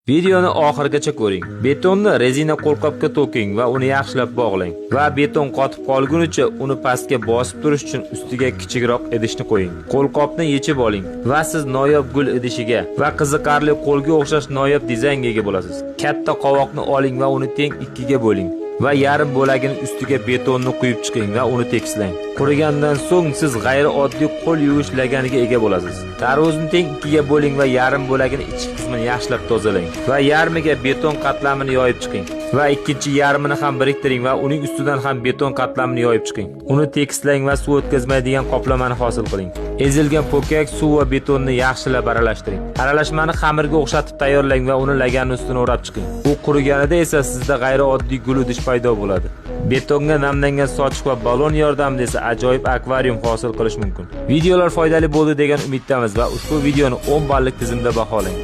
Videoni oxirigacha ko'ring. Betonni rezina qo'lqopga to'king va uni yaxshilab bog'lang. Va beton qotib qolgunicha uni pastga bosib turish uchun ustiga kichikroq idishni qo'ying. Qo'lqopni yechib oling va siz noyob gul idishiga va qiziqarli qo'lga o'xshash noyob dizaynga ega bo'lasiz. Katta qovoqni oling va uni teng ikkiga bo'ling va yarim bo'lagini ustiga betonni quyib chiqing va uni tekislang. Qurigandan so'ng siz g'ayrioddiy qo'l yuvish laganiga ega bo'lasiz. Tarvuzni teng ikkiga bo'ling va yarim bo'lagini ichki qismini yaxshilab tozalang va yarmiga beton qatlamini yoyib chiqing va ikkinchi yarmini ham biriktiring va uning ustidan ham beton qatlamini yoyib chiqing. Uni tekislang va suv o'tkazmaydigan qoplamani hosil qiling. Ezilgan po'kak, suv va betonni yaxshilab aralashtiring. Aralashmani xamirga o'xshatib tayyorlang va uni laganning ustuna o'rab chiqing. U quriganida esa sizda g'ayrioddiy gul idish paydo bo'ladi. Betonga namlangan sochiq va balon yordamida esa ajoyib akvarium hosil qilish mumkin. Videolar foydali bo'ldi degan umiddamiz va ushbu videoni 10 ballik tizimda baholang.